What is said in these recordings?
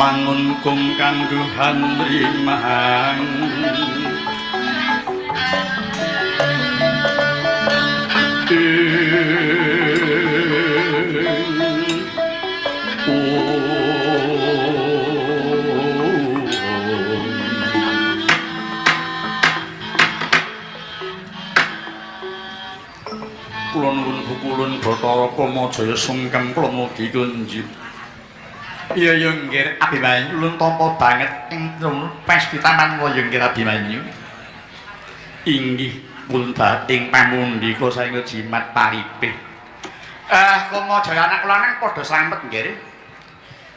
Mangun kum kandhuhan rimang. Kula nuwun bukulun Bathara Kamajaya sungkem kula mugi kunjuk. Iya ya nggih Abimanyu ulun tampa banget ing pesti taman kaya nggih Abimanyu. Inggih pun ing pamundi kula saengga jimat paripih. Kamajaya anak kula lanang padha slamet nggih.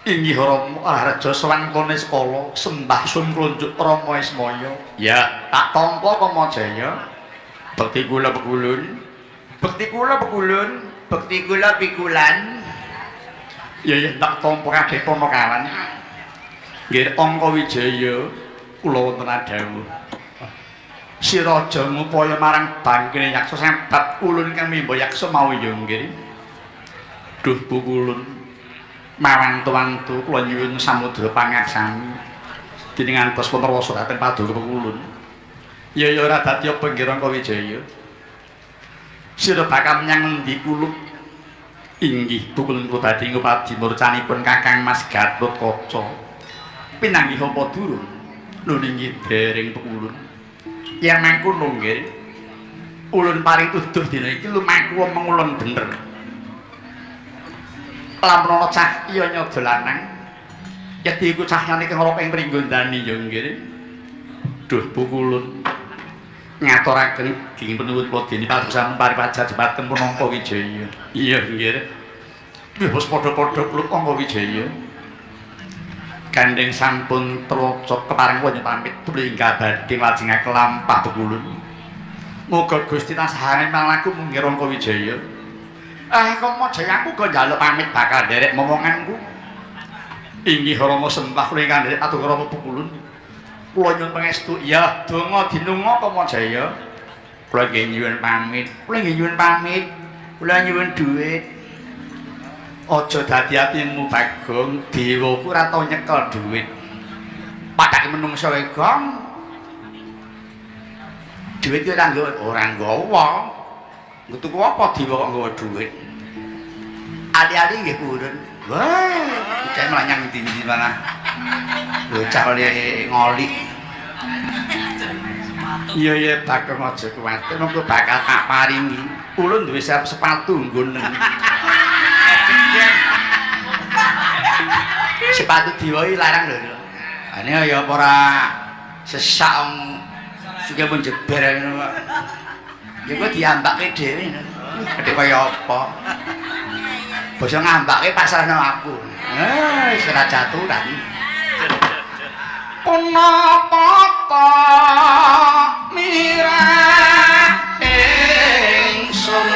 Inggih Rama Raja Swangkane sekala sembah sun klunjuk Rama Ismaya. Ya, tak tampa Kamajaya. Bekti kula pekulun. Bekti kula pekulun, Bekti kula pikulan. Ya ya tak tampa kabeh panakawan. Nggih Angka Wijaya kula wonten adhawuh. Sira aja ngupaya marang bangkene yaksa sebab ulun kang mimba yaksa mau ya nggih. Duh pukulun. Mawantu-wantu kula nyuwun samudra pangaksami. Dene ngantos punarwasa dhateng paduka pekulun. Ya ya ora dadi apa nggih Rangka Wijaya. Sira bakal menyang endi kulup? Inggih pukulun kula badhe ngupadi murcanipun Kakang Mas Gatotkaca. Pinanggih apa durung? Lho inggih dereng pekulun. Yen mangkono nggih. Ulun paring tuduh dina iki lumaku omong ulun bener. Lamun ana cahya nyada lanang, yekti iku cahyane kang ora ing pringgondani ya nggih. Duh pukulun. Ngaturaken ging penuwun kula dene padusan paripaja jematken punangka Wijaya. Iya nggih. Wis padha-padha kula Angka Wijaya. Gandeng sampun terwaca kepareng kula pamit tuli ingkang badhe nglajengaken lampah pekulun. Muga Gusti tansah marang aku munggih Rangka Wijaya. Kamajaya aku kok njaluk pamit bakal nderek momonganku. Inggih Rama sembah kula ingkang nderek atur Rama pekulun. Kula nyuwun pangestu. Ya, donga dinunga Kamajaya. Kula nggih nyuwun pamit. Kula nggih nyuwun pamit. Kula nyuwun dhuwit. Aja dadi atimu Bagong, dewaku ora tau nyekel dhuwit. Padake menungso wae, Gong. Dhuwit ki ora nggawa, ora nggawa. Nggo tuku apa dewa kok nggawa dhuwit? Ali-ali nggih purun. Wah, bocah mlanyang ndi-ndi malah. Bocah oleh ngoli. Iya iya Bagong aja kuwatir, mengko bakal tak paringi. Ulun duwe sepatu nggonen. Sepatu diwai larang lho. Ane ya apa ora sesak wong sikil pun jeber ngono kok. Ya kok diambake dhewe. Gedhe kaya apa? Basa ngambake pasrahno aku. Eh, wis ora jaturan. Punapa ta mirah ingsun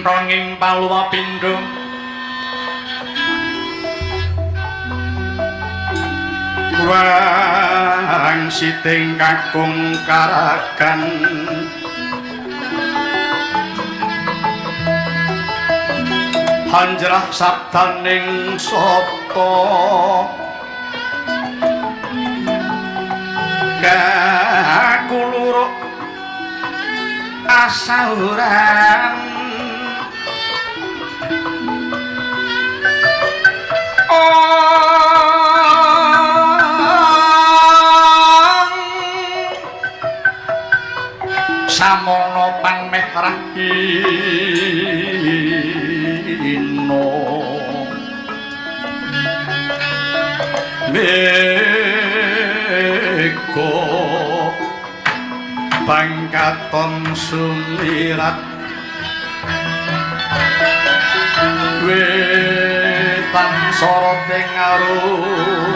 Menthonging paluwa pindha wang siting kakung karagan hanjrah sabdaning sata kakuluruk asauran samono pameh rahina meko pangkaton sumirat wetan soroting aruna.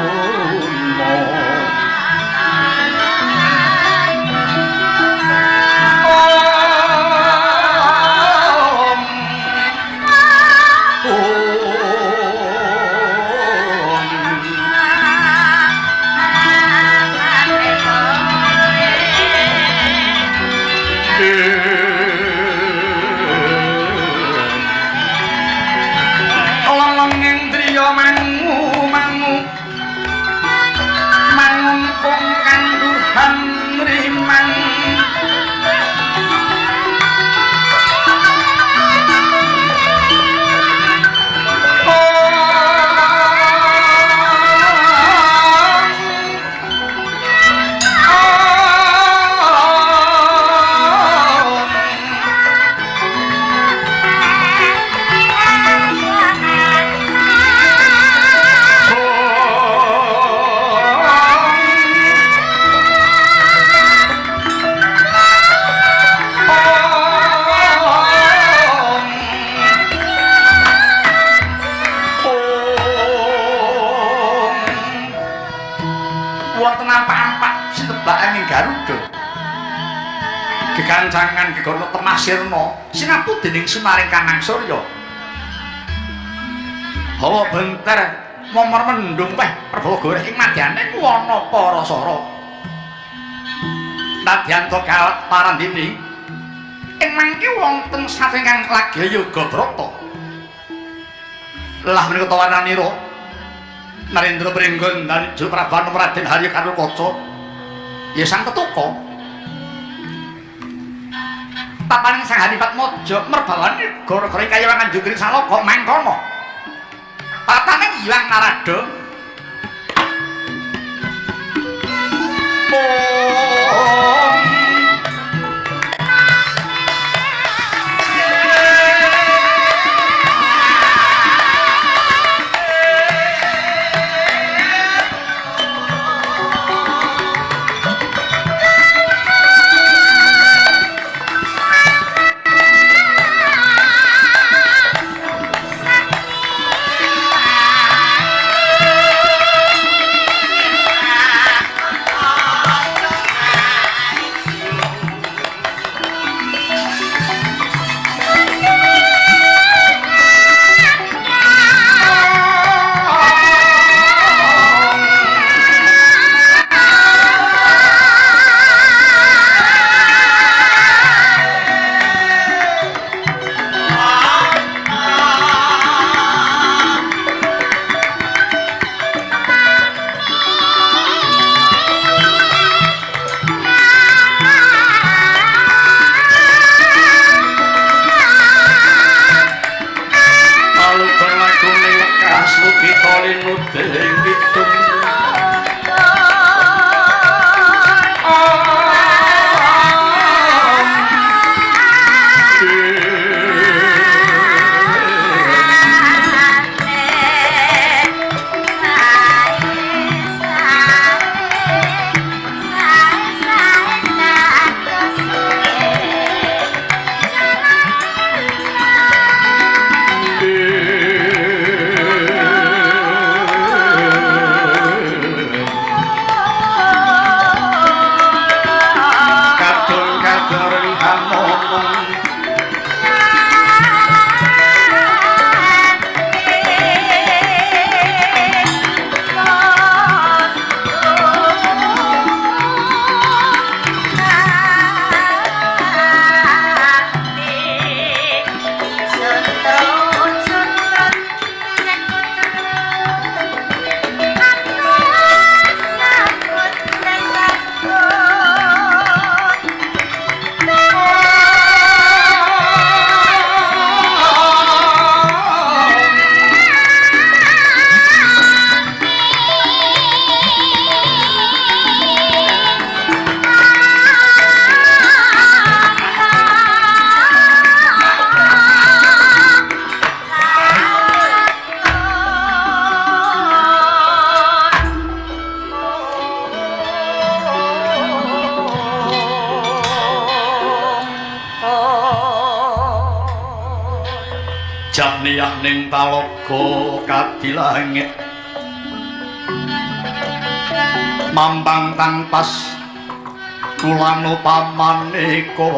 Gegancangan gegono temah sirna sinapu dening Sunaring Kanang Surya. Hawa benter momor mendung peh perbawa goreh ing madyane wana Parasara. Nadyan to parandene ing mangke wonten saking kang lagi yoga brata. Lah menika tawananira Narendra Pringgon dan Prabu Raden Harya Kartokaca ya sang ketuka. Papaning Sang Hanifatmaja merbawane gara-gara kayawangan jungkring saloka mangkono. Papaning Hyang Narada Jahniyah ning talaga kadilangit mambang tangpas kulano pamaneka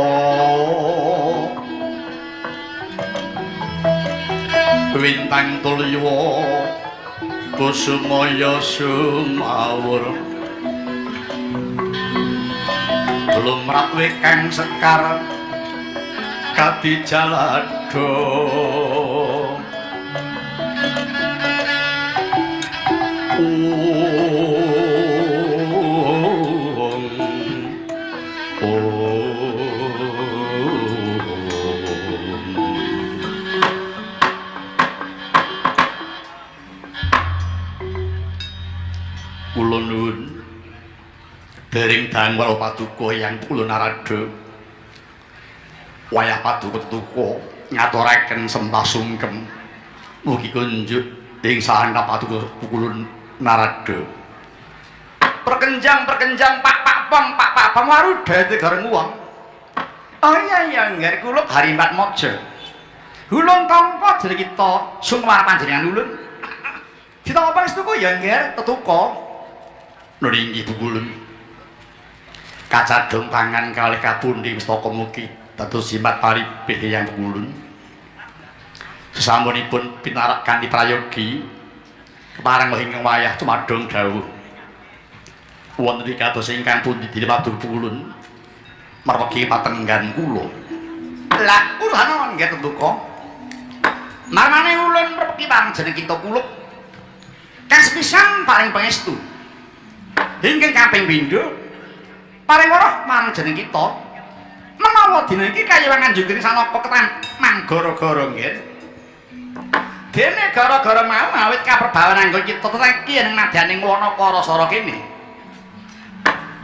wintang tulya kusumaya sumawur lumrah wekang sekar kadijalado. Kula nuwun dereng dangwal paduka yang kula narada wayah paduka tetuka ngaturaken sembah sungkem mugi kunjuk ing sahandap paduka kula narada. Perkenjang perkenjang pak pak pong pak pak pong waruda gareng wong. Oh iya iya nggih kula Harimbat Mojo. Ulun tampa jeneng kita sungkem panjenengan ulun. Ditampa pangestuku ya nggih tetuka. Nun inggih bukulun. Kacadhong pangan kalih kapundi mestaka mugi dados jimat paribih yang bukulun. Sesampunipun pinarak kanthi prayogi kepareng ingkang wayah cumadhong dawuh. Wonten wikatos ingkang pundi dene paduka bukulun merwegi patenggan kula. Lah kula nggih tetuka. Marmane ulun merwegi pareng jeneng kita kulup. Kang sepisan paring pangestu. Ingkang kaping pindho paring weruh marang jeneng kita menawa dina iki kayiwangan jungkring sanaka ketan gara-gara nggih. Dene gara-gara mau awit kaperbawan anggon kita teteki ning nadyaning wana Parasara kene.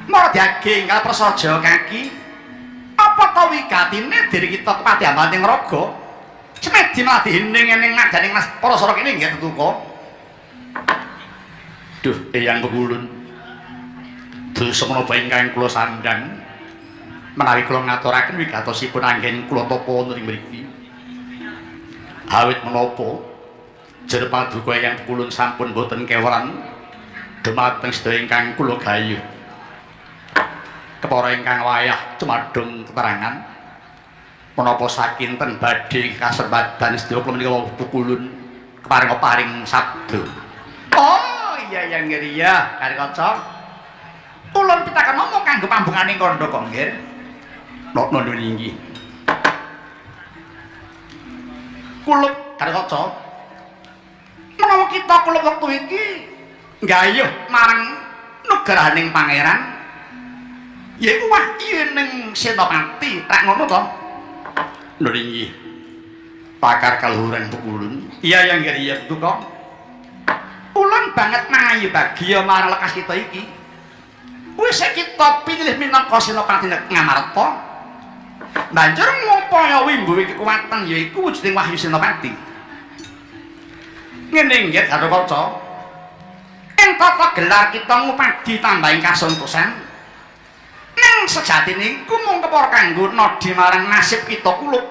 Mara diageng kal prasaja kaki apa ta wigatine diri kita kepati ambating raga semedi malah dihening ning nadyaning Mas Parasara kene nggih tetuka. Duh eyang pekulun dosa menapa ingkang kula sandhang menawi kula ngaturaken wigatosipun anggen kula tapa wonten ing mriki. Awit menapa jer paduka eyang pekulun sampun boten keweran dumateng sedaya ingkang kula gayuh. Kepara ingkang wayah cumadhong keterangan menapa sakinten badhe kasembadan sedaya kula menika pekulun keparing paring sabda. Oh iya iya nggih iya kari kaca. Ulun pitaken ngomong kanggo pambungane kandha kok nggih. Nokno nuwun inggih. Kulup kari kaca. Menawa kita kulup wektu iki nggayuh marang nugrahaning pangeran yaiku wahyu ning Senopati, rak ngono to? Nuwun inggih. Pakar kaluhuran pekulun. Iya iya nggih iya duka. Ulun banget mangayu bagya marang lekas kita iki. Wis kita pinilih minangka Senopati Ngamarta. Banjur ngupaya wimbu iki kekuatan yaiku wujuding wahyu Senopati. Ngene nggih Gathotkaca. Ing tata gelar kita ngupadi tambahing kasuntosan. Nang sejatine iku mung kepara kanggo nodhi marang nasib kita kulup.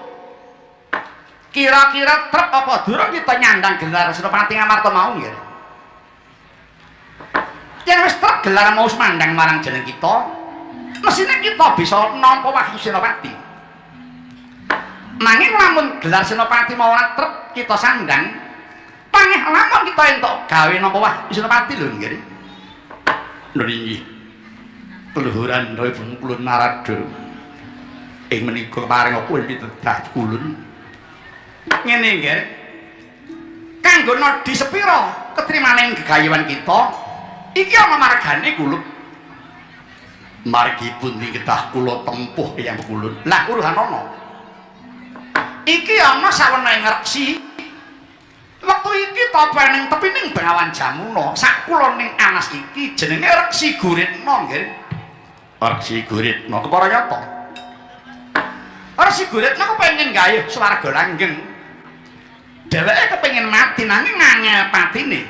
Kira-kira trep apa durung kita nyandang gelar Senopati Ngamarta mau nggih. Yen wis trep gelar mau semandang marang jeneng kita, mesine kita bisa nampa wahyu Senopati. Nanging lamun gelar Senopati mau ora trep kita sandang, pangeh lamun kita entuk gawe nampa wahyu Senopati lho nggih. Lho inggih. Keluhuran dawuhipun kula narada ing menika paring apa pitedah kulun. Ngene nggih. Kanggo nodhi sepira ketrimane gegayuhan kita, iki ana margane kulup. Margi pundi kedah kula tempuh eyang kulun. Lah uruhanana. Iki ana sawenehe ngreksi. Wektu iki tapa ning tepining Bengawan Jamuna, sak kuloning Anas iki jenenge Reksi Guritna nggih. Reksi Guritna kepara nyata. Reksi Guritna kepengin gayuh swarga langgeng. Dheweke kepengin mati nanging angel patine.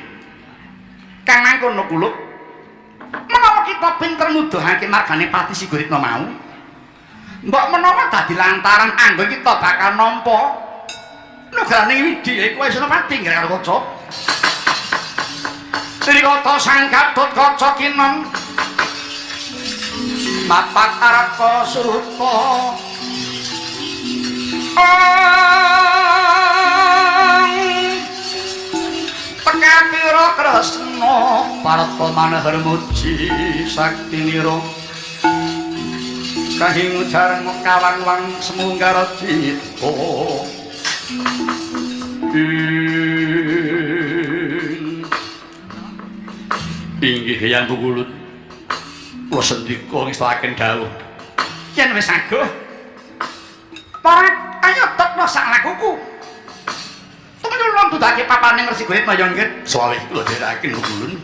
Kang mangkono kulup, menawa kita pinter nuduhake margane pati si Guritna mau, mbok menawa dadi lantaran anggo kita bakal nampa Nugraning Widi iku wis Senopati nggih karo kaca. Trikata Sang Gatut Kaca Kinon. Mapak Araka Suta. Tekapira Kresna Parta Manahar muji saktinira. Kahing jareng kawang-wang semunggar cita. Inggih Hyang Pukulun. Kula sendika ngestakaken dawuh. Yen wis aguh, para ayo tekno sak lakuku. Tumrap tudake papane Resi Guritna ya nggih. Sawih kula dherekaken Pukulun.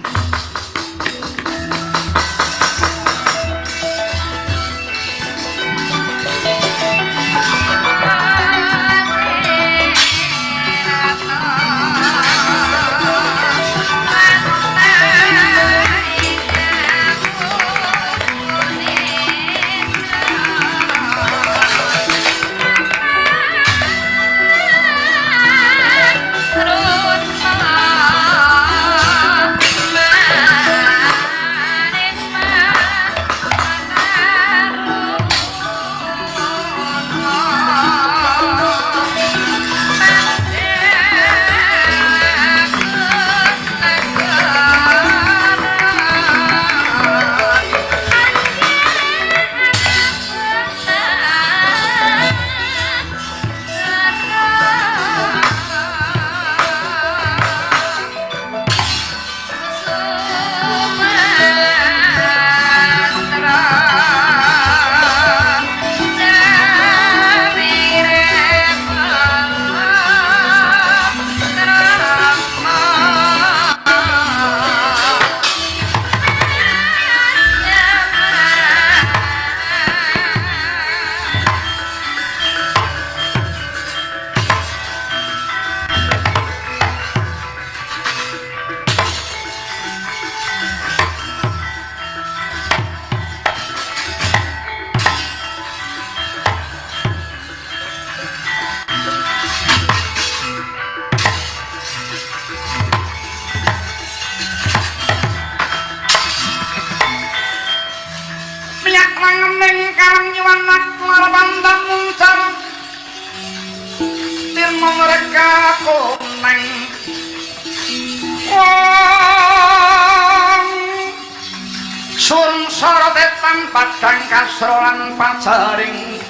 Padang kasra lan pajaring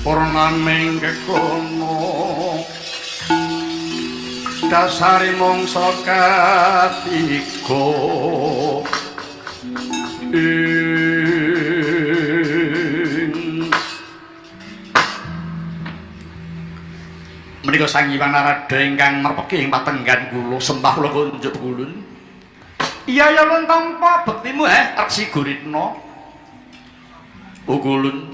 purnaming kekono dasare mangsa katiga menika Sang Hyang Narada ingkang merpeki ing patenggan kula sembah kula kunjuk kulun. Iya ya lun tampa bektimu Resi Guritna. Ukulun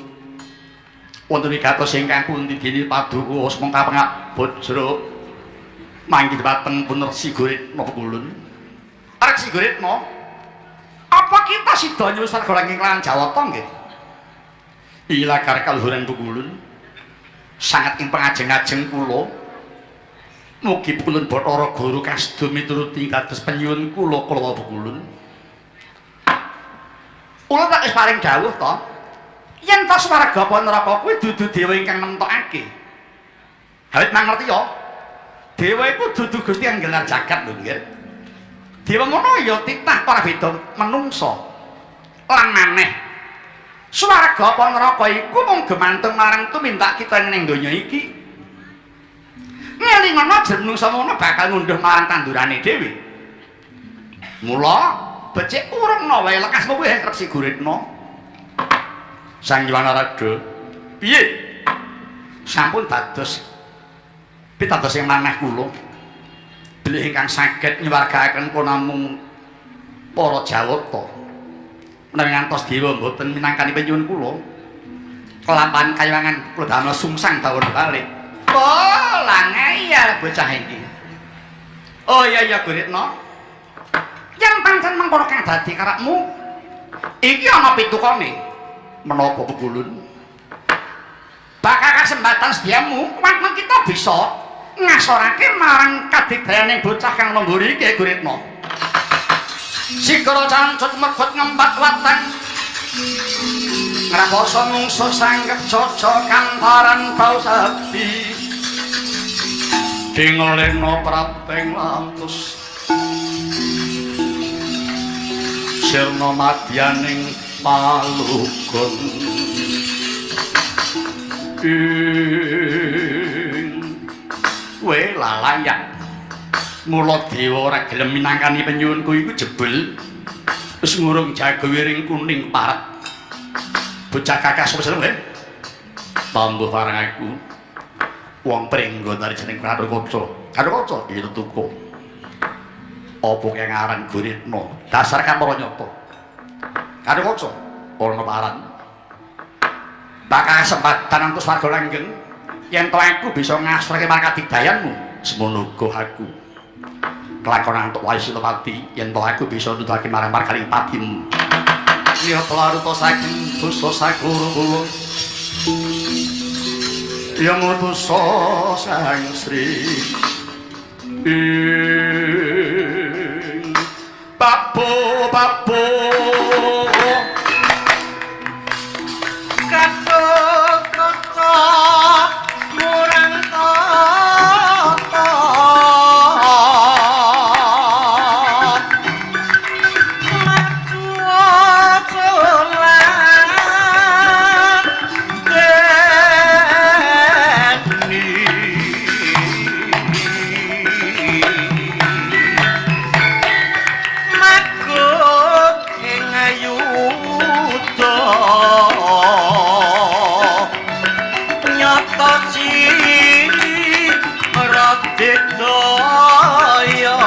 wonten wigatos ingkang pundi dene paduka semangka pangak bajra manggi dhateng pun Resi Guritna Ukulun. Resi Guritna, apa kita sida nyuwun swarga langit lan Jawata nggih? Ilagar kaluhuran Ukulun sangat ing pangajeng-ajeng kula. Mugi Pukulun Bathara Guru kasda mituruti kados penyuwun kula kula Pukulun. Kula tak wis paring dawuh to. Yen ta swarga apa neraka kuwi dudu dewa ingkang nemtokake. Hawit mangerti ya. Dewa iku dudu Gusti kang nggelar jagat lho nggih. Dewa ngono ya titah ora beda menungsa. Lan maneh. Swarga apa neraka iku mung gemantung marang tumindak kita ning donya iki. Ngelingono jeneng menungsa ngono bakal ngunduh marang tandurane dhewe. Mula becik urungna wae lekasmu kuwi Resi Guritna. Sang Hyang Narada, piye? Sampun dados pitados ing manah kula. Bilih ingkang saged nyuwargaaken kula namung para Jawata. Menawi ngantos dewa mboten minangkani penyuwun kula, kelampahan kayangan kula damel sungsang dawon balik. Oh, langayal bocah iki. Oh iya iya Guritna. Yang pancen mengkono kang dadi karepmu, iki ana pitukane. Menapa Pukulun? Bakal kesempatan sediamu, kuwi kita bisa Ngasorake marang kadigdayaning bocah kang nemburi iki Guritna. Sigara cancut megot ngempat watang. Ngrakoso mungsuh sanggep caca kantaran bau sabi. Dingolena prapting lantus. Sirna madyaning palugon. Ing kowe lalayak. Mula dewa ora gelem minangkani penyuwunku iku jebul wis ngurung jago wiring kuning paret. Bocah kakak sapa jeneng kowe? Tambuh parang aku. Wong Pringgo tari jeneng Gatotkaca. Gatotkaca iya tetuku. Apa kang aran Guritna? Dasar kapara nyata. Gatotkaca ana paran. Bakal kesempatan antuk swarga langgeng yen to aku bisa ngasrake marang kadigdayanmu, semono uga aku. Kelakon antuk wahyu Sinopati yen to aku bisa nuduhake marang marganing patimu. Niyata laruta saking dosa sakloro kula. Ya ngutusa Sang Sri. Ing babu babu Gatotkaca murang tata maju lan deni magut ing ayuda nyata Raditaya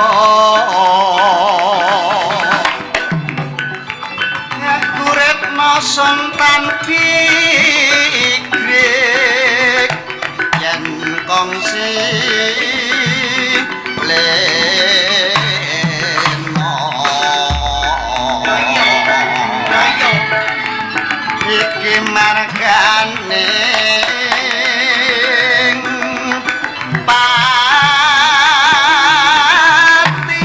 Ngaguretna sontan pikrik yen kongsi lena iki margane pati.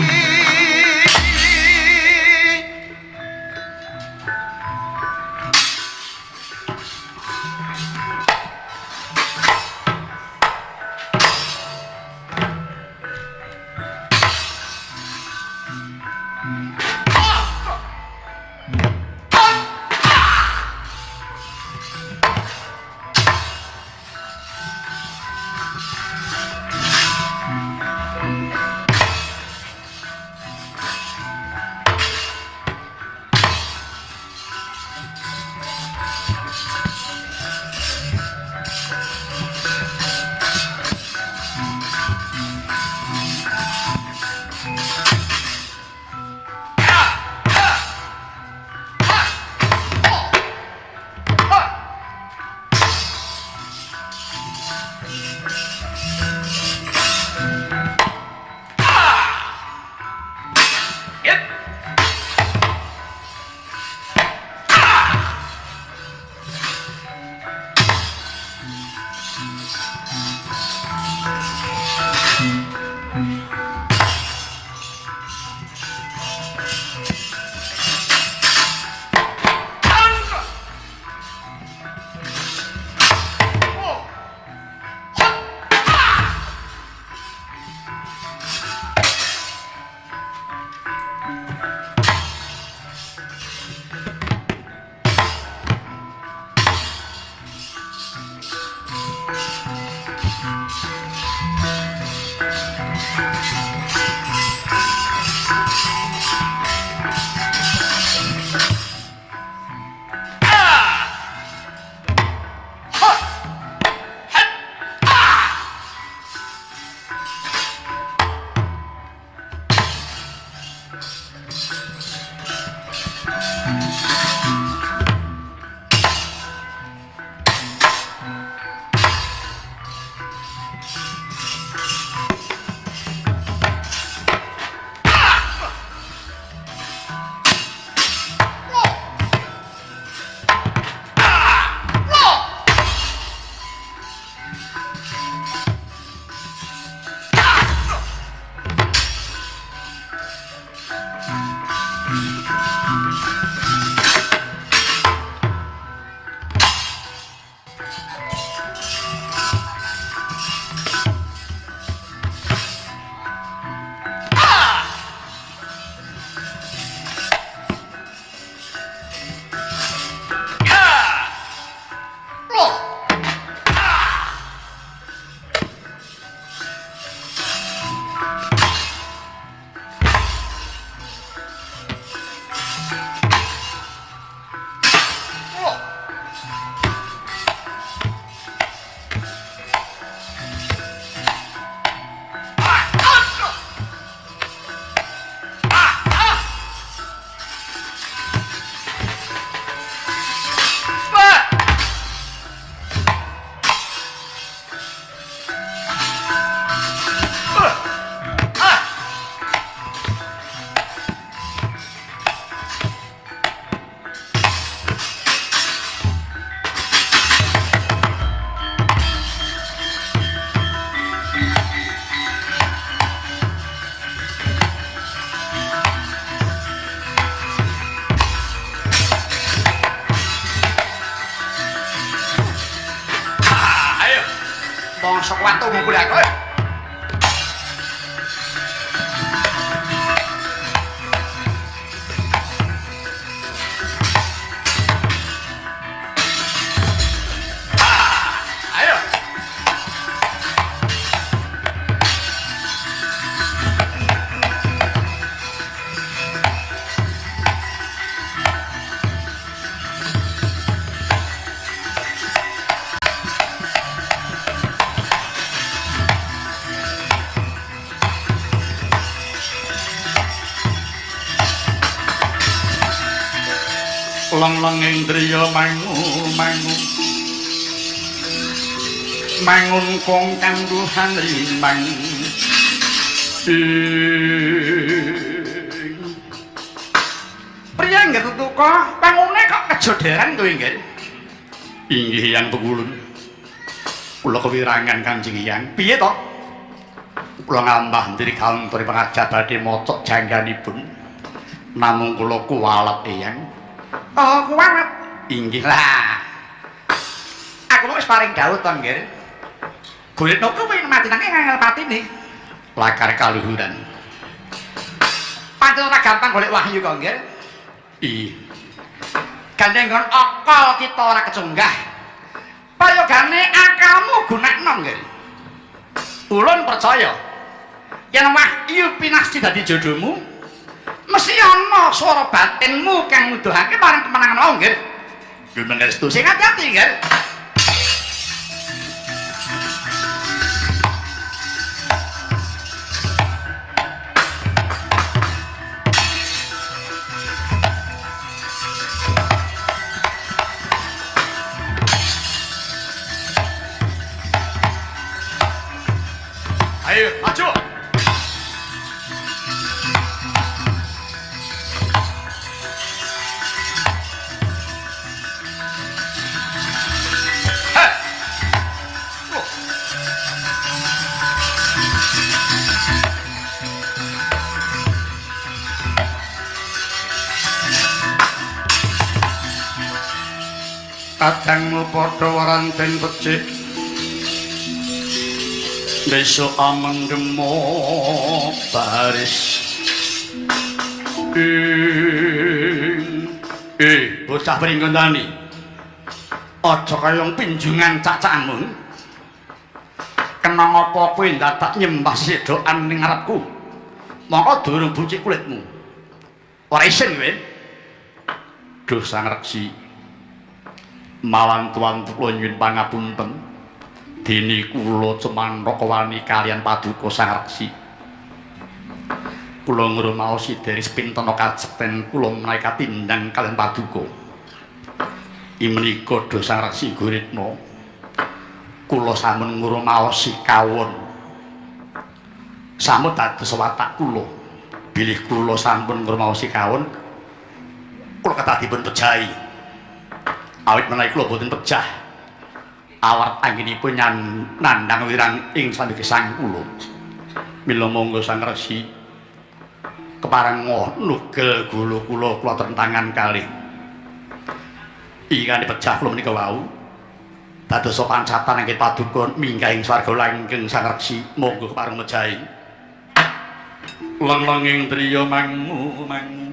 Mongso kuwat ngumpul aku. Ayo. Lang-lang indriya mangu mangu mangun kong kangduhan rimang priya nggih tutuka pangune kok kejoderan kowe nggih. Inggih Hyang Pekulun, kula kewirangan Kanjeng Hyang. Piye to? Kula ngambah ndiri kantore pengajar badhe mocok jangganipun, namung kula kuwalet Hyang. Oh, kuwalet. Inggih lah. Aku wis paring dawuh to, nggih. Golekno kowe mati nang angel patine. Lakar kaluhuran. Pancen ora gampang golek wahyu kok, nggih. Iya. Gandeng nggon akal kita ora kecunggah. Payogane akalmu gunakno, nggih. Ulun percaya yen wahyu pinasti dadi jodohmu, mesti ana swara batinmu kang nuduhake marang kemenangan wau, nggih. Nggih mengestu. Sing ati-ati, nggih. Ayo, maju. Kadangmu padha waranten becik besok amendemo baris bocah pringgondani aja kaya pinjungan cacakanmu. Kena ngapa kowe ndadak nyembah sedokan ning ngarepku, mongko durung bucik kulitmu ora isin kowe. Duh Sang Reksi, malang tuan kula nyuwun pangapunten dene kula cemanthaka wani kaliyan paduka Sang Reksi. Kula ngrumaosi deris pintana kajekten kula menawi katindhang kaliyan paduka. Imenika do Sang Reksi Guritna, kula sampun ngrumaosi kawon. Sampun dados watak kula. Bilih kula sampun ngrumaosi kawon, kula kedah dipun pejahi. Awit menawi kula boten pejah, awart anggenipun nandhang wirang ing sambekesang kula. Mila monggo Sang Resi kepareng nugel gula kula kula tentangan kalih. Ingkang pejah kula menika wau dadosa pancatan anggen paduka minggah ing swarga langgeng Sang Resi. Monggo kepareng mejahi. Lang-langing driya mangu mangu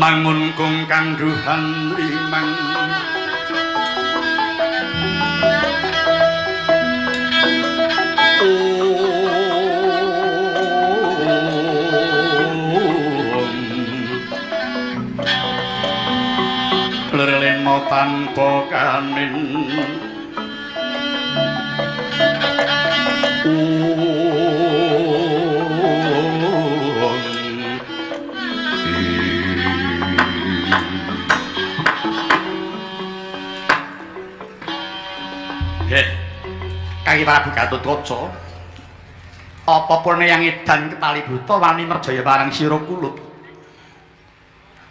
mangun kung kangduhan rimang lerlema tanpa kanin Kaki Prabu Gatotkaca, apa pun yang edan ketali buta wani merjaya marang sira kulup.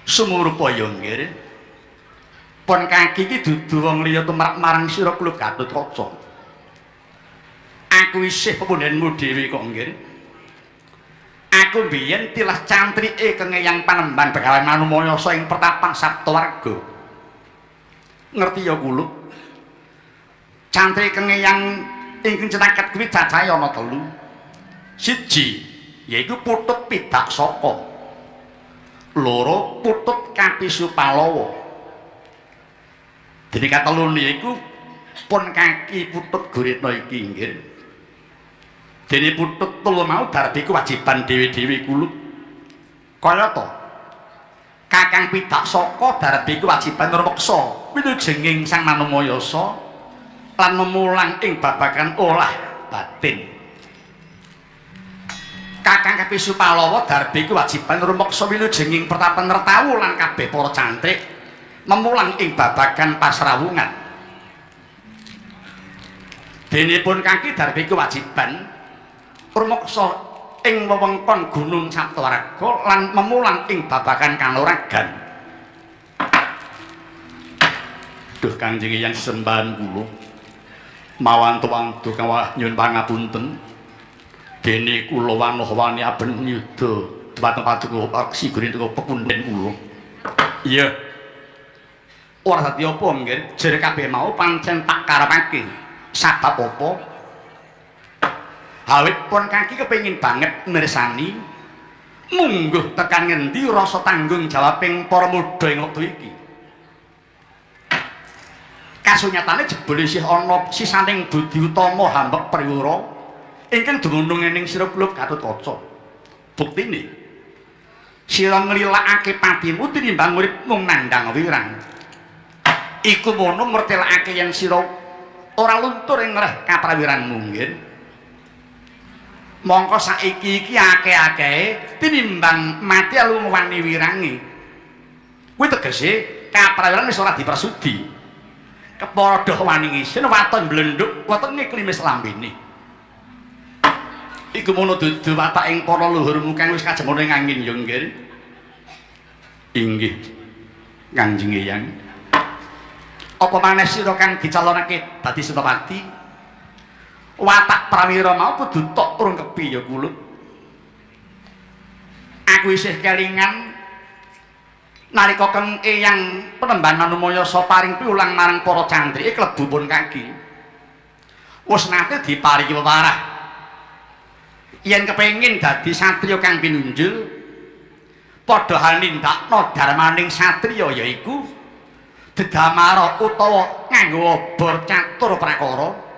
Sumurupa ya nggih. Pon kaki iki dudu wong liya tumrap marang sira kulup Gatotkaca. Aku isih pepundhenmu dhewe kok nggih. Aku mbiyen tilas cantrike kengeyang Panembahan Begawan Manumayasa ing pertapan Saptawarga. Ngerti ya kulup. Cantrik kengeyang ingkang cetaket kuwi cacahe ana telu. Siji yaiku Putut Pidak Saka. Loro Putut Kapisu Palawa. Dene katelune yaiku pun kaki Putut Guritna iki nggih. Dene putut telu mau darbi kewajiban dhewe-dhewe kulup. Kayata Kakang Pidak Saka darbi kewajiban rumeksa wilujenging Sang Manumayasa lan memulang ing babagan olah batin. Kakang Kapisu Palawa darbi kewajiban rumeksa wilujenging pertapan Retawu lan kabeh para cantrik memulang ing babagan pasrawungan. Dene pun kaki darbi kewajiban rumeksa ing wewengkon Gunung Saptawaraga lan memulang ing babagan kanuragan. Duh Kanjeng Eyang sesembahan kula mawantu-wantu kawah nyuwun pangapunten. Dene kula wanoh-wani aben yuda dhumateng paduka aksi gurine pepundhen kula. Iya. Ora dadi apa nggih, jere kabeh mau pancen tak karepake. Sabab apa? Awit pun kaki kepengin banget mirsani mungguh tekan ngendi rasa tanggung jawabing para muda ing wektu iki. Kasunyatane jebul isih ana sisaning budi utama hambek priwara ingkang dumunung ing sira kulup Gatotkaca. Buktine sira nglilakake patimu tinimbang urip mung nandhang wirang. Iku mono mertelakake yen sira ora luntur ing reh kaprawiranmu nggih. Mongko saiki iki akeh-akehe tinimbang mati alu wani wirange. Kuwi tegese kaprawiran wis ora dipersudi. Kepara doh wani ngisin waton blenduk wetenge klimis lambene. Iku mono dudu watak ing para luhurmu kang wis kajemone ing angin ya nggih. Inggih. Kanjeng Eyang. Apa maneh sira kang dicalonake dadi Senopati? Watak prawira mau kudu tok rungkepi ya kulup. Aku isih kelingan nalika Kang Eyang Penemban Manumayasa paring piulang marang para cantrik klebu pun kaki. Wis nate diparingi wewarah. Yen kepengin dadi satriya kang pinunjul, padha nindakno darmaning satriya yaiku dedamara utawa nganggo obor catur prakara.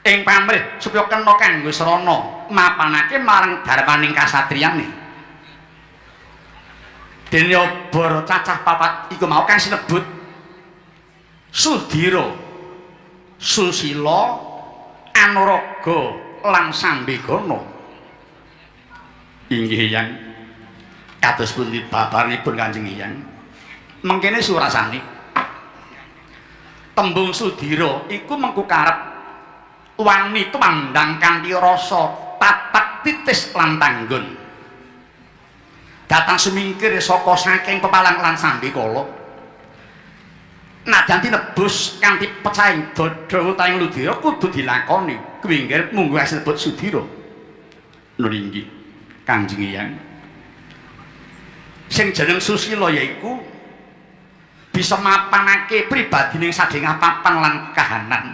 Ing pamrih supaya kena kanggo srana mapanake marang darmaning kasatriyane. Dene obor cacah papat iku mau kang sinebut Sudira, Susila, Anuraga lan Sambigana. Inggih Eyang. Kados pundi babaranipun Kanjeng Eyang? Mengkene surasane. Tembung Sudira iku mengku karep wani tumandang kanthi rasa tatak titis lan tanggun. Datang sumingkir saka saking pepalang lan sambikala. Nadyan tinebus kanthi pecahing dada utawi ludira kudu dilakoni. Kuwi nggih mungguh sinebut Sudira. Nun inggih Kanjeng Eyang. Sing jeneng Susila yaiku bisa mapanake pribadining sadhengah papan lan kahanan.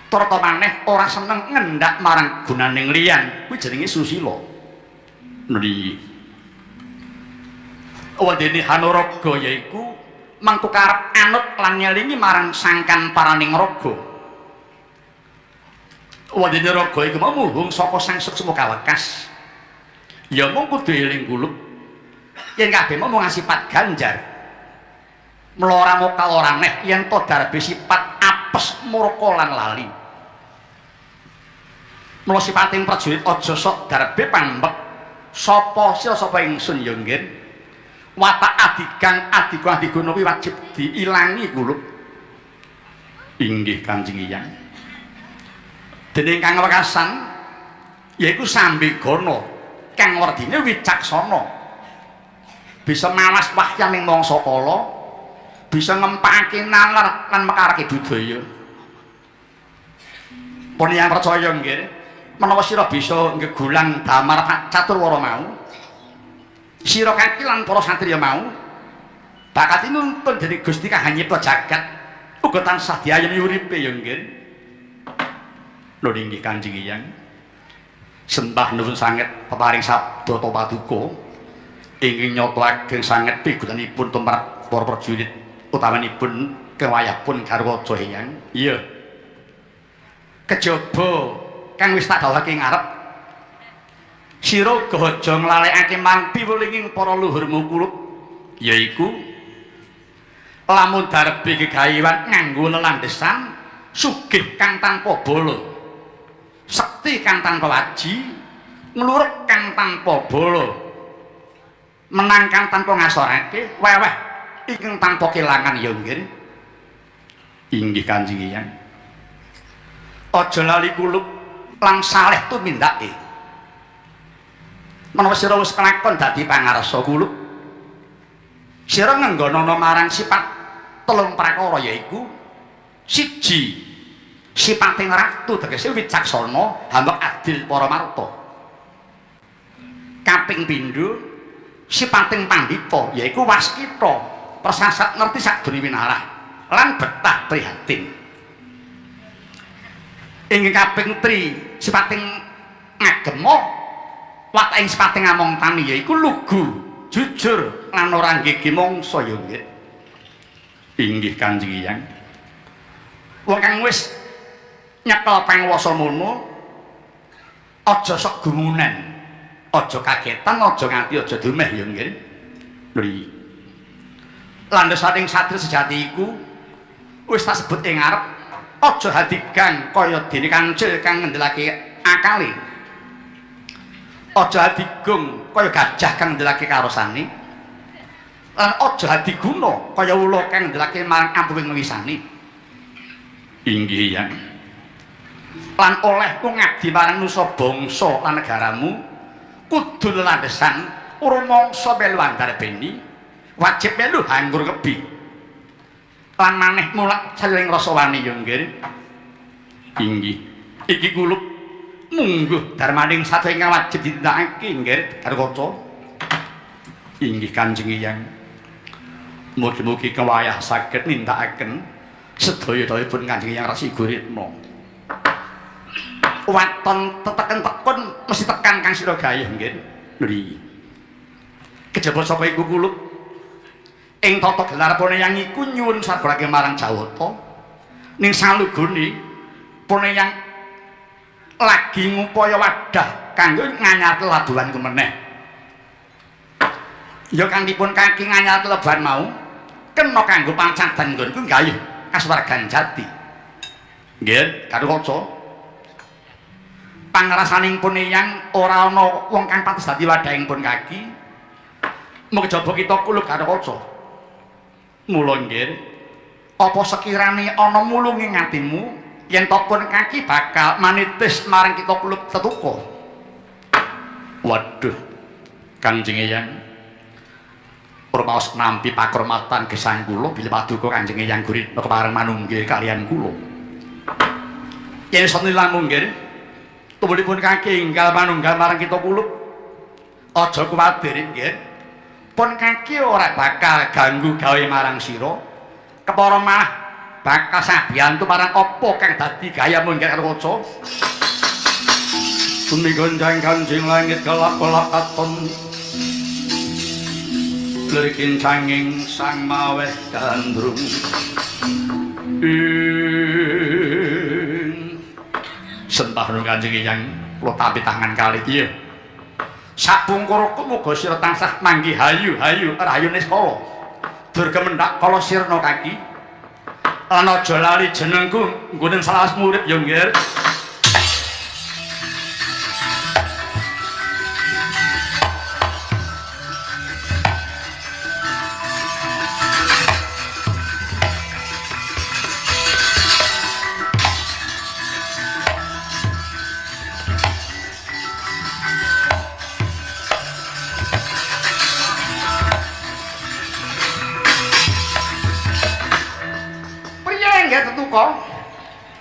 Turta maneh ora seneng ngendak marang gunaning liyan, kuwi jenenge Susila. Nuli. Wandene Hanuraga yaiku mangku karep anut lan ngelingi marang sangkan paraning raga. Wandene raga iku mau muhung saka sang suksma kawekas. Ya mung kudu eling kulup yen kabeh mau mung sifat ganjar. Mula ora mokal ora neh yen to darbe sifat apes murka lan lali. Mula sipating prajurit aja sok darbe pambek sapa sira sapa ingsun ya nggih. Watak adigang adiga adiguna kuwi wajib diilangi kulup. Inggih Kanjeng Eyang. Dene ingkang wekasan yaiku Sambigana kang werdine wicaksana. Bisa mawas wahyaning mangsa kala, bisa ngempakake nalar lan mekarake budaya. Pun yang percaya nggih, menawa sira bisa ngegulang damar caturwara mau, sira kaki lan para satriya mau bakal Bakal tinuntun dening Gusti kang nyipta jagat uga tansah diayemi uripe ya nggih. Lho inggih Kanjeng Hyang. Sembah nuwun sanget peparing sabda ta paduka ingkang nyata ageng sanget pigunanipun tumrap para prajurit utamanipun kewayahpun garwa Hyang. Iya. Kejaba kang wis tak dawuhake ngarep sira uga aja nglalekake marang piwulinging para luhurmu kulup yaiku lamun darbe gegawean nganggo lelandhesan sugih kang tanpa bala, sekti kang tanpa waji, ngluruk kang tanpa bala, menang kang tanpa ngasorake, weweh ingkang tanpa kelangan ya nggih. Inggih Kanjeng Hyang. Aja lali kulup lan saleh tumindake. Menawa sira wis kelakon dadi pangarsa kulup, sira ngenggonana marang sifat telung prakara yaiku siji sipating ratu tegese wicaksana hambek adil para marta, kaping pindho sipating pandhita yaiku waskita persasat ngerti sadurunge winarah lan betah prihatin, ingkang kaping tri sipating ngagema wataking sipating among tani yaiku lugu jujur lan ora nggege mangsa ya nggih. Inggih Kanjeng Hyang. Wong kang wis nyekel panguwasa mono aja sok gumunan, aja kagetan, aja nganti aja dumeh ya nggih. Lho iki landhesaning satria sejati iku wis tak sebut ing ngarep, aja hadigang kaya dene kancil kang ngendelake akale, aja hadigung kaya gajah kang ngendelake karosane, lan aja hadiguna kaya ula kang ngendelake marang ampuhing wisane. Inggih Hyang. Lan olehmu ngabdi marang nusa bangsa lan negaramu kudu lelandhesan ora mangsa melu andarbeni, wajib melu hanggur kebi lan maneh mulak saling rasa wani ya nggih. Inggih. Iki kulup mungguh darmaning satya ingkang wajib ditindakake nggih Garwaca. Inggih Kanjeng Hyang. Mugi-mugi kewayah saged nindakaken sedaya dawuhipun Kanjeng Hyang Resi Guritno. Waton teteken tekun mesti tekan kang sira gayuh nggih. Lho iki. Kejaba saka iku kulup ing tata gelar Poneyang iku nyuwun sarbarake marang Jawata ning salugone Poneyang lagi ngupaya wadah kanggo nganyar labuhan kumeneh. Ya kanthipun kaki nganyar leban mau kena kanggo pancadan nggonku gayuh kasuwargan jati. Nggih, Garwaca. Pangrasaning Poneyang ora ana wong kang pantes dadi wadhahing pun kaki. Mung kejaba kita kulup Garwaca. Mula nggih, apa sekirane ana mulunge atimu yen to pun kaki bakal manitis marang kita kulup tetuka. Waduh, Kanjeng Hyang. Rumaos nampi pakurmatan gesang kula bilih paduka Kanjeng Hyang Guritno kepareng manunggil kalian kula. Yen sami langkung nggih, tumulipun kaki enggal manunggal marang kita kulup. Aja kuwatir nggih. Pun kaki ora bakal ganggu gawe marang sira. Kepara malah bakal sabiyantu marang apa kang dadi gayamu nggih Garwaca. Bumi gonjang kanjing langit gelap-gelap katon. Lirikin canging sang maweh gandrung. Sembah nuwun Kanjeng Hyang, kula tampi tangan kalih. Iya. Sapungkurku muga sira tansah manggih hayu-hayu rahayu niskala. Durga mendhak kala sirna kaki. Lan aja lali jenengku nggone selawas murid ya nggih.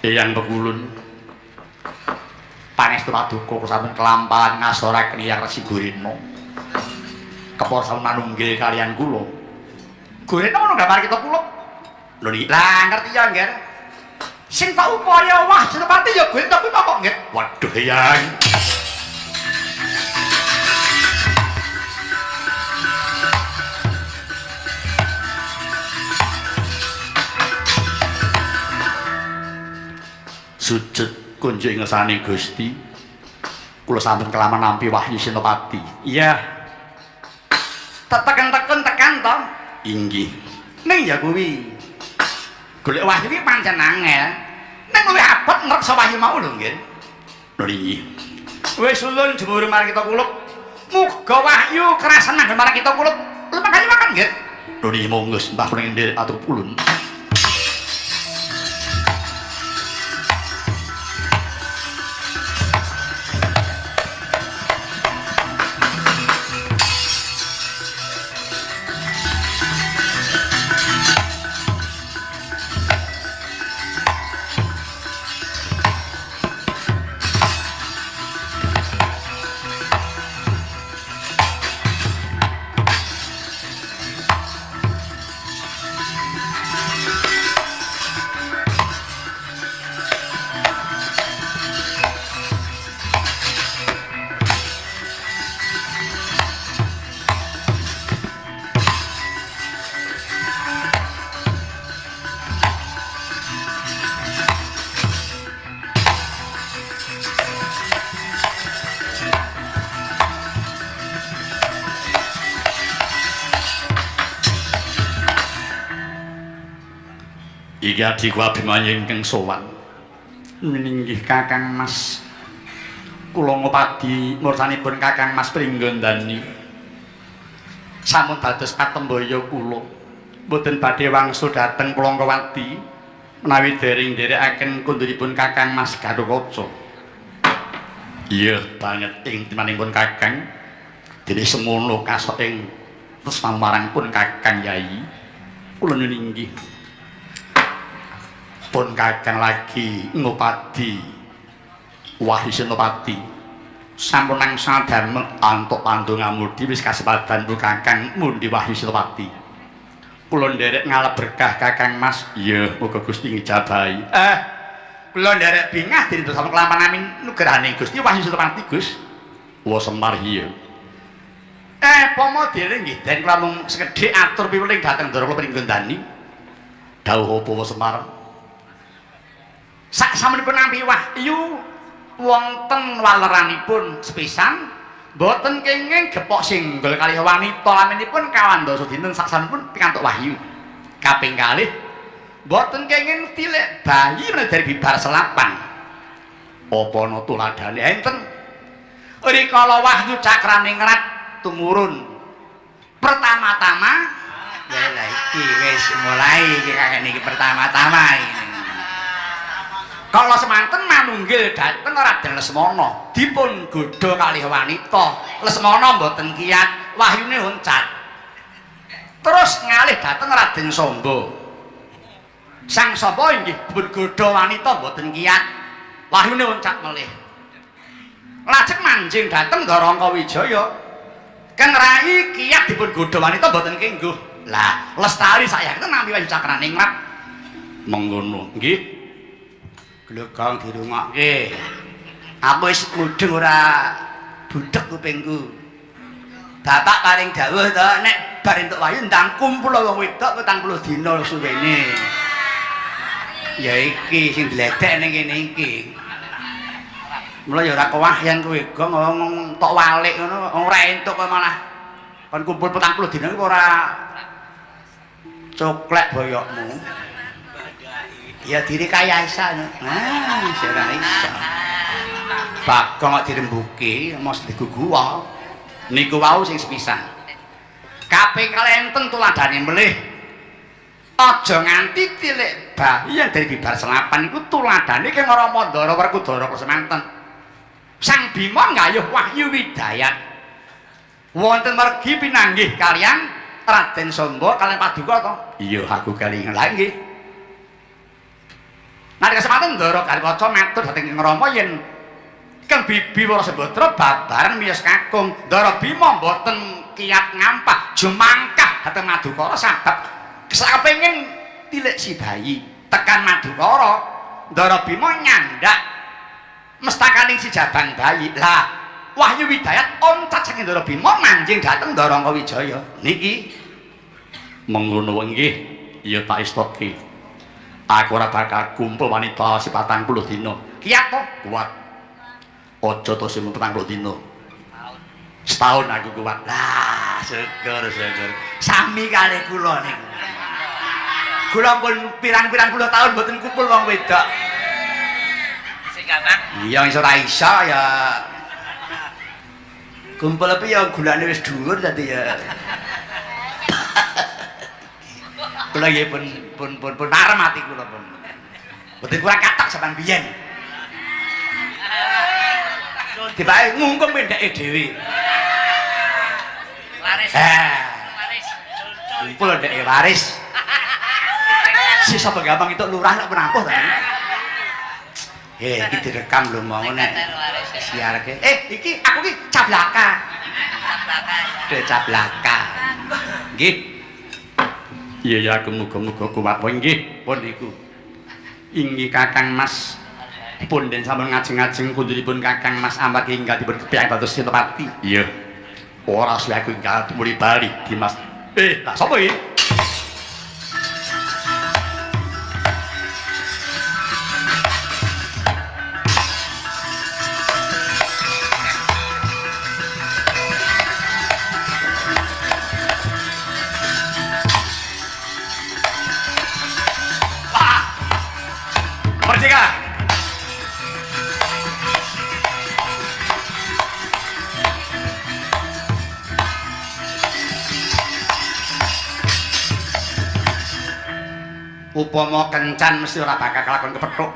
Eyang Pekulun pangestu paduka sampun kelampahan ngasoraken Hyang Resi Guritno. Kepara sampun manunggil kalian kula. Gorek ngono gambar kita kulup. Lho niki. Lah ngerti ya, Ngger. Sing tak upaya Wahyu Senopati ya gorek tapi kok, Ngger. Waduh, Yang. Sujud kunjuk ing ngersane Gusti. Kula sampun kelaman nampi Wahyu Senopati. Iya. Teteken-teken tekan to? Inggih. Ning ya kuwi. Golek wahyu iki pancen angel. Ning luwih abot ngreksa wahyu mau lho, nggih. Lho inggih. Wis ulun jemur marang kita kulup. Muga wahyu kerasan nanggon marang kita kulup. Lho makane makan, nggih. Lho niki monggo sembah kula nderek atur pulun. Iki adhiku Abimanyu ingkang sowan. Ninggih Kakang Mas. Kula ngopadi mursanipun Kakang Mas Pringgondani. Sampun dados patembaya kula. Mboten badhe wangsul dhateng Plangkawati menawi dereng nderekaken kunduripun Kakang Mas Gatotkaca. Iya banget ing timanipun Kakang. Dene semono kasok ing tresna marang pun Kakang Yai. Kula nyuwun pun Kakang lagi ngopadi Wahyu Senopati sampun angsal damel antuk pandongamudi wis kasepadan pun Kakang mundi Wahyu Senopati. Kula nderek ngalap berkah Kakang Mas. Iya, muga Gusti ngijabahi. Kula nderek bingah dene sampun kelampahan amin nugrahaning Gusti Wahyu Senopati, Gus. Wa Semar iya. Pomo dene nggih den kula mung sekedhik atur piweling dhateng Ndara kula Pringgondani. Dawuh apa wa Semar? Sak samunipun nampi wahyu wonten waleranipun sepisan mboten kenging gepok singgel kalih wanita laminipun kawan dasa dinten sak samunipun pikantuk wahyu. Kaping kalih mboten kenging tilik bayi menawi dari bibar selapan. Apa ana tuladhane enten? Rikala wahyu cakraningrat tumurun. Pertama-tama ya lah iki wis mulai iki kakek niki pertama-tama iki. Kala semanten manunggil dhateng Raden Lesmana, dipun godha kalih wanita. Lesmana mboten kiyat, wahyune oncat. Terus ngalih dhateng Raden Samba. Sang Samba inggih dipun godha wanita mboten kiyat, wahyune oncat melih. Lajeng manjing dhateng Darangkawijaya. Kang rai kiyat dipun godha wanita mboten kengguh. Lah, lestari sayang nampi wahyu cakraningrat. Mengkono, nggih. Glegong dirungokke. Aku wis mudeng ora budhek kupingku. Bapak paring dawuh to nek bar entuk wahyu ndang kumpul wong wedok 40 dina suwene. Ya iki sing dledek ning kene iki. Mula ya ora kewahyan kowe gong ngomong tok walik ngono ora entuk kok malah kon kumpul 40 dina iki ora coklek boyokmu. Ya diri kaya isa. Nah, ora iso. Bagong kok dirembuki, mos diguguwa. Niku wau sing sepisan. Kaping kalih enten tuladhane melih. Aja nganti tilik bayi yang dari bibar selapan iku tuladhane keng Rama Ndara Werkudara semanten. Sang Bima nggayuh wahyu widayat. Wonten mergi pinanggih kalian Raden Samba kalian paduka to? Iya, aku kelingan. Lah nggih. Nalika semanten Ndara Gatotkaca matur dhateng Kang Rama yen Kang Bibi Wara Sembadra babaran miyos kakung. Ndara Bima mboten kiyat ngampah jumangkah dhateng Madukara sabab Sakpengen tilik si bayi tekan Madukara, Ndara Bima nyandak mestakaning si jabang bayi. Lah, Wahyu Widayat oncat saking Ndara Bima manjing dhateng Ndarangka Wijaya. Niki mengkono nggih, ya tak estoke. Aku ora bakal kumpul wanita si 40 dina. Kiat to? Kuat. Aja to sing 40 dina. Setahun aku kuat. Lah, syukur syukur. Sami kalih kula niku. Kula pun pirang-pirang puluh tahun mboten kumpul wong wedok. Sing gampang. Iya iso ra iso ya. Kumpul apa ya gulane wis dhuwur dadi ya. Kula nggih pun pun pun pun marem ati kula pun. Mboten kurang katok sampean biyen. Tibake ngungkum pendeke dhewe. Laris. Eh, Laris. kumpul ndeke waris. Sisa gampang itu lurah nek penampuh ta. Iki direkam lho mau nek siarke. Iki aku ki cablaka. Cablaka ya. De cablaka. Nggih. Iya ya aku muga-muga kuat wae nggih. Pun iku. Inggih Kakang Mas. Punden sampun ngajeng-ngajeng kundulipun Kakang Mas amargi ingkang dipun kepiyang dados Senopati. Iya. Ora suwe aku ingkang tumuli bali Dimas. Lah sapa iki? Wah! Merdeka! Upama kencan mesti ora bakal kelakon kepethuk.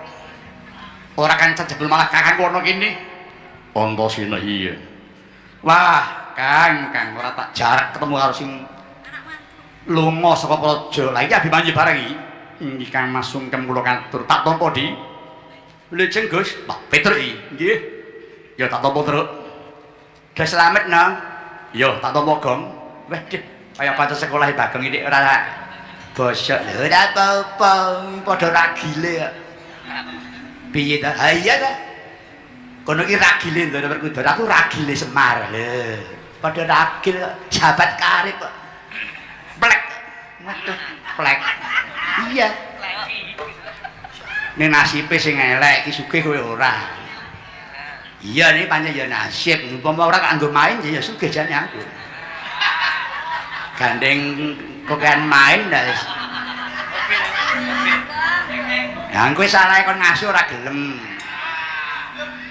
Ora kencan jebul malah kakang kono kene. Antasena iya. Wah, Kang, Kang ora tak jarak ketemu karo sing lunga saka praja. Lah iki Abimanyu bareng iki. Inggih Kang Mas sungkem kula katur. Tak tampa di. Lejeng Gus. Lah Petruk iki. Nggih. Ya tak tampa Truk. Udah selamat no. Ya tak tampa Gong. Wah, deh, kaya kanca sekolah Bagong ini ora bosok. Lho ora apa-apa, padha ragile kok. Piye ta? Ha iya ta. Kono iki ragile Ndara Werkudara, aku ragile Semar. Lho, padha ragil kok, sahabat karib kok. Plek. Waduh, plek. Iya. Ning nasibe sing elek iki sugih kowe ora. Iya nih pancen ya nasib, umpama ora kanggo main ya sugih jane aku. Gandeng kokean main dah wis. Ya kowe salah kon ngasuh ora gelem.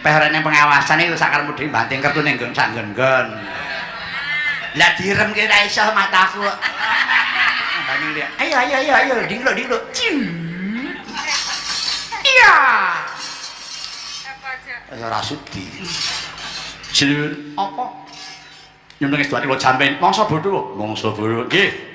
Peh ora pengawasan iki sak karepmu dhewe banting kertu ning nggon sak nggon-nggon. Lah diremke ra iso mataku kok. Banding lihat. Ayo ayo ayo ayo dinglo dinglo. Iya. Ora sudi. Jeneng apa? Nyemplung es duwate kula jampen. Mangsa bodho. Mangsa bodho. Nggih.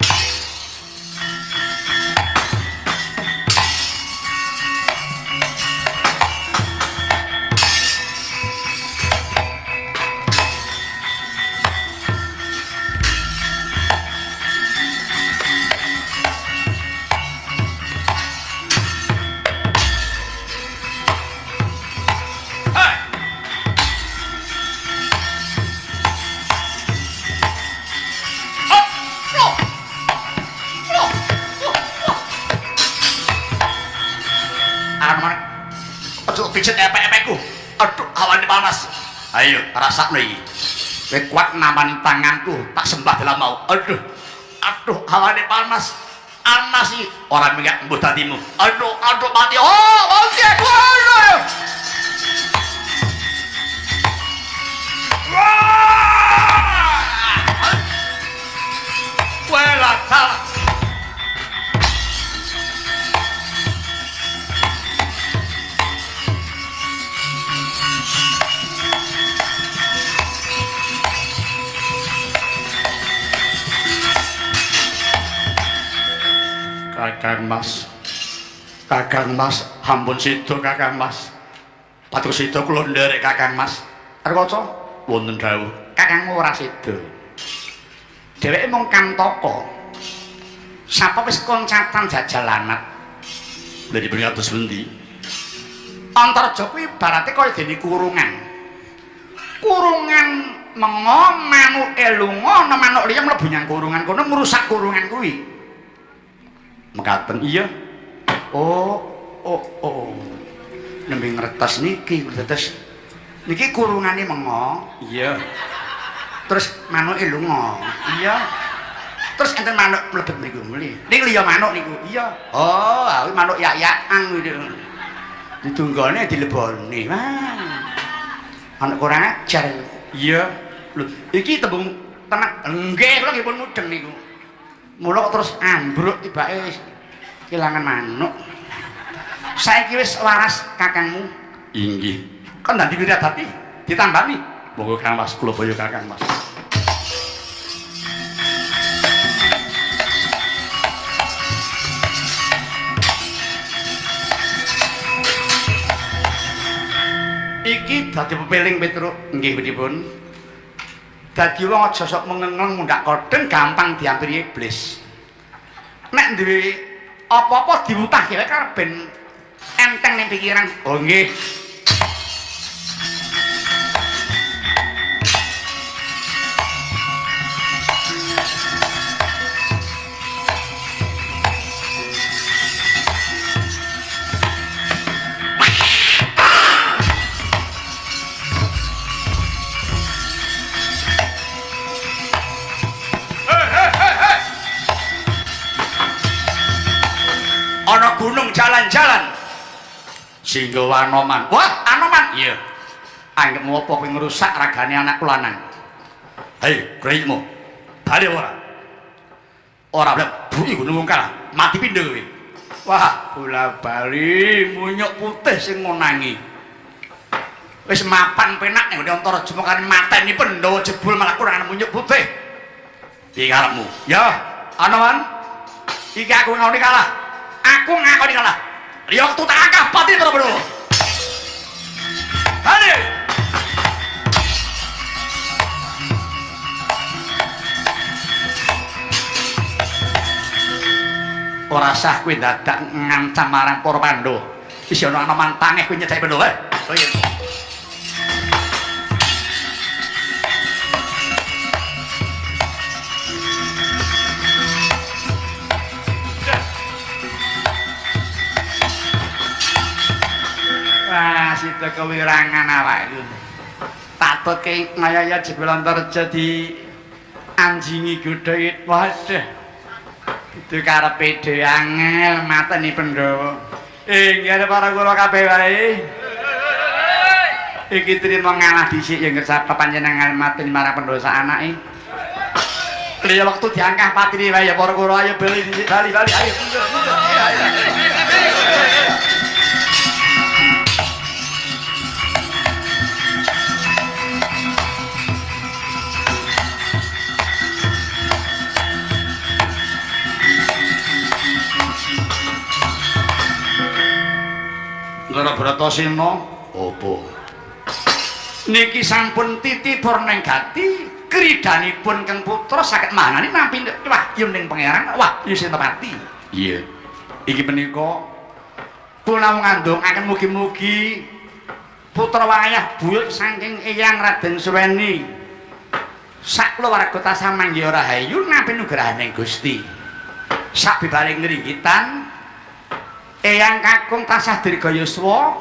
Pijet epek-epekku. Aduh, hawane panas. Ayo, rasakno iki. Kowe kuat namani tanganku, tak sembah dalam mau. Aduh. Aduh, hawane panas. Panas iki. Ora minggat mbuh dadimu. Aduh, aduh mati. Oh, mati aku. Aduh. Wah! Wela salah. Kakang Mas. Kakang Mas, ampun sida Kakang Mas. Patuk sida kula nderek Kakang Mas. Arwaca wonten dawuh, Kakangmu ora sida. Dheweke mung kantaka. Sapa wis koncatan jajal lanat. Lha dipun kados pundi? Antarja kuwi ibarate kaya dene kurungan. Kurungan mengo manuke lunga ana manuk liya mlebu nyang kurungan kono ngrusak kurungan kuwi. Mekaten iya. Oh, oh, oh. Nembe ngertos niki dados niki kurungane mengo. Iya. Terus manuke lunga. Iya. Terus enten manuk mlebet mriku muli. Ning liya manuk niku. Iya. Oh, kuwi manuk yak-yakan kuwi. Ditunggone dileboni. Wah. Manuk kurang ajar. Iya. Lho, iki tembung tenan. Nggih, kula nggih pun mudeng niku. Mula kok terus ambruk tibake kelangan manuk. Saiki wis waras kakangmu. Inggih. Kon dadi wiradati ditambani. Monggo Kang Mas, kula boyo Kakang Mas. Iki dadi pepeling Petruk. Nggih pripun? Dadi wong aja sok mengengeng mundhak kodhen gampang diampiri iblis. Nek duwe apa-apa diwutahke wae karep ben enteng ning pikiran. Oh nggih. Ana gunung jalan-jalan sehingga Anoman. Wah, Anoman. Iya. Anggepmu apa kowe ngrusak ragane anakku lanang? Hei, greymu. Bali ora? Ora boleh buki gunung wong kalah. Mati pindho kowe. Wah, bola-bali munyuk putih sing ngonangi. Wis mapan penak ning ngene Antarja mokane mateni Pandhawa jebul malah kurangan munyuk putih. Piye karepmu? Ya, Anoman. Iki aku ngakoni kalah. Aku ngakoni kalah. Liya wektu tak angkah pati para Pandhawa. Hane. Ora sah kowe dadak ngancam marang para Pandhawa. Isih ana Anoman tangeh kowe nyedhaki Pandhawa. Oh iya. Wah, sida kewirangan awakku. Tatutke ngaya-ya jebul Antarja di anjingi godha iki. Waduh. Itu karepe dhewe angel mateni Pandhawa. Inggih para kula kabeh wae. Iki trima ngalah dhisik ya ngersapa panjenengan mateni marang Pandhawa sak anake. Liya wektu diangkah patine wae ya para kula ayo bali dhisik bali-bali ayo. Ayo. Ndara Bratasena apa? Niki sampun titipur ning gati kridanipun Kang Putra saged manani nampi wahyu ning Pangeran wahyu sing tepati. Iya. Iki menika kula ngandongaken mugi-mugi putra wayah buyut saking Eyang Raden Suweni sak kulawarga tansah manggih rahayu nampi nugrahaning Gusti. Sak bibaring ngringgitan Eyang kakung tansah dirga yuswa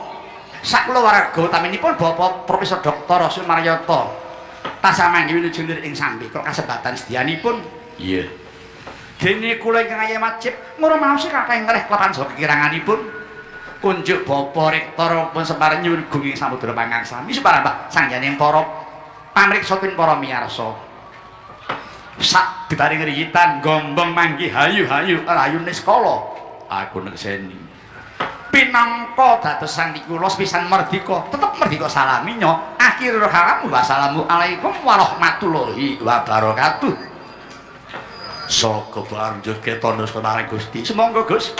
sak kulawarga utaminipun Bapak Profesor Dr. Sumaryata tansah manggih wilujeng ing sambi kula kasebatan sedyanipun. Iya. Dene kula ingkang ayah wajib ngrumaosi kathah ngreh klepan saha kekiranganipun kunjuk Bapak Rektor pun semar nyuwun gunging samudra pangaksami suparambah sangyaning para pamriksa pin para miyarsa. Sak bibaring ngriyitan gombong manggih hayu-hayu rayu niskala aku nekseni. Pinangka dados santi kula sepisan merdika, tetep merdika salaminya. Akhirul kalam wassalamu alaikum warahmatullahi wabarakatuh. Saka banjur ketana marang Gusti. Sumangga Gus.